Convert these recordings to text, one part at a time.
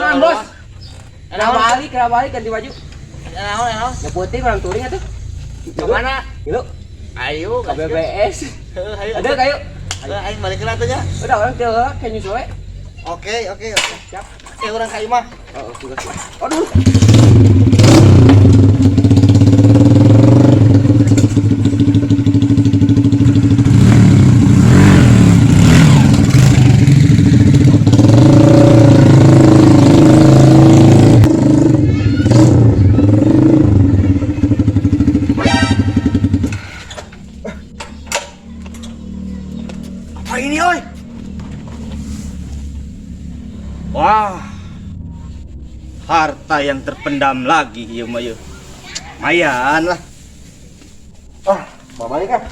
Naon, Bos? Kena balik, kena balik ganti baju. Naon, naon? Ya putih orang touring atuh. Kemana? Yuk, Ayo, ke BBS. Ayo. Ada kayu. Ayo balik ke atuh nya. Udah orang teu kayak nyusul we. Oke, oke, oke. Siap. Eh, urang ka imah. Oh, tugas. Aduh. Apa ini, oi? Wah. Harta yang terpendam lagi ieu mah yeuh. Lumayan lah. Ah, mau balik ah.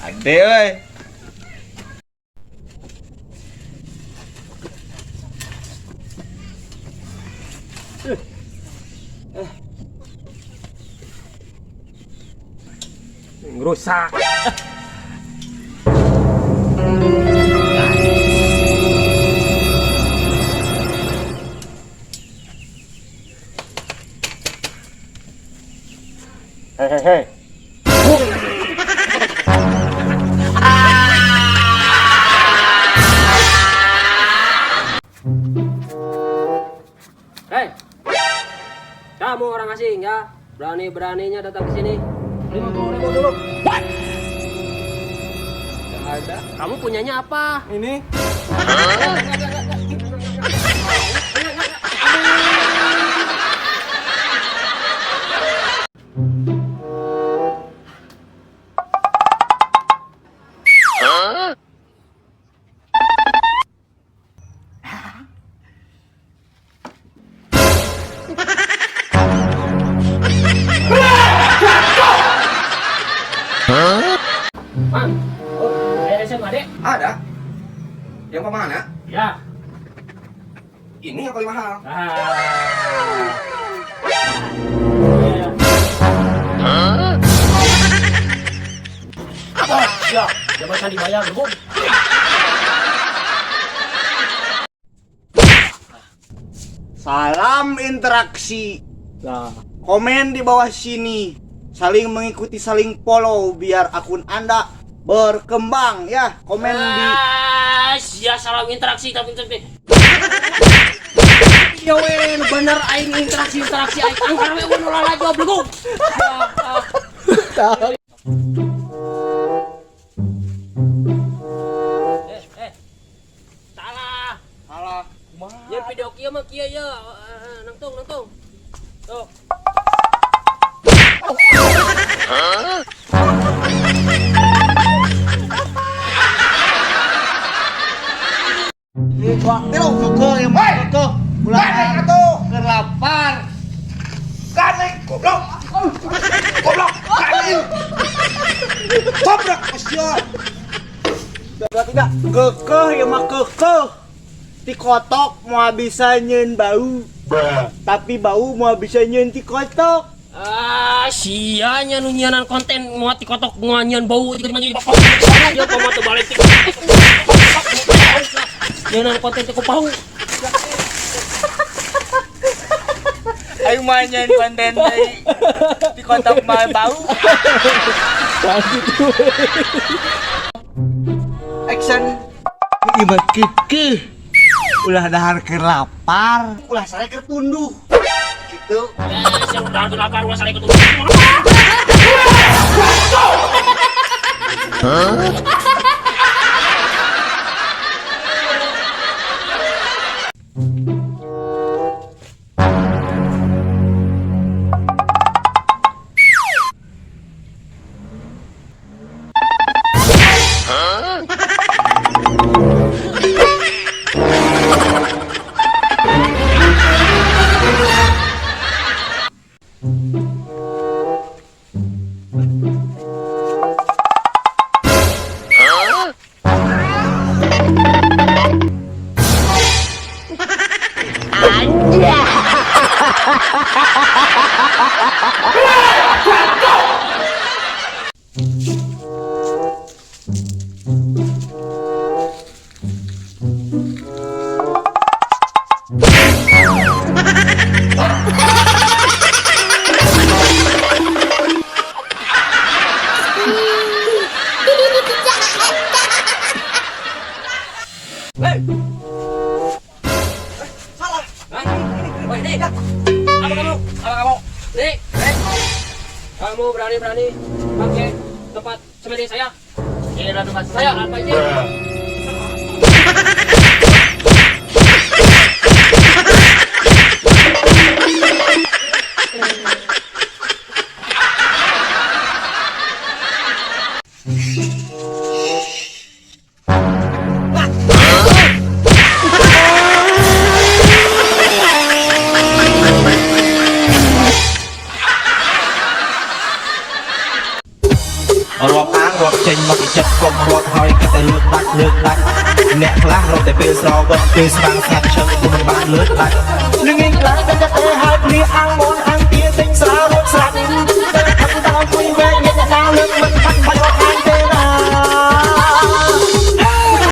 Ade euy. Ngerusak. Hei, hei, hei. Hei, kamu orang asing ya, berani-beraninya datang ke sini. 50.000 dulu. What? Gak ada. Kamu punyanya apa? Ini. Mang, oh, ada SMA dek? Ada. Yang mana? Ya. Ini yang paling mahal. Ah. Apa? Ya, jabatan dibayar, Bu. Salam interaksi. Nah, Komen di bawah sini. Saling mengikuti, saling follow biar akun Anda berkembang ya. Komen di Ya salam interaksi tapi tapi. Ya we, nu bener aing interaksi-interaksi aing angker we nu lalajo bleguk. Eh, eh. Salah. Salah. Ya video kieu mah kieu ya, nangtung nangtung. Tuh. Tilu, kekeh ya mah kekeh. Ulah atuh. keur lapar. Gandeng goblok. Goblok, gandeng. Tabrak sia. Dua tiga. Kekeh ya mah kekeh. Ti kotok moal bisa nyeun bau. Tapi bau moal bisa nyeun ti kotok. Ah, sia nya nu nyianan konten moal ti kotok moal nyian bau ti mah ya komo teu balik ti. Nyianan konten ti ku bau. Ayo mah nyeun konten deui. Ti kotok mah bau. Action. Ieu mah kekeh. Ulah dahar keur lapar, ulah sare keur tunduh. Gitu. Eh, sia udah lapar ulah sare ketunduh. Hei. Salah. Hah? Woi, ini. Apa kamu? Apa kamu? Nih, hei. Kamu berani-berani pakai tempat semedi saya. Ini adalah tempat saya, apa ini? រាប់អាងរាប់ចេញមកពីចិត្តកុំរាប់ហើយគិតតែលឿនដាច់លើកដាច់អ្នកខ្លះរត់តែពេលស្រវឹងពេលស្វាងស្ងាត់ឈឹងមិនបានលើកដាច់ នឹង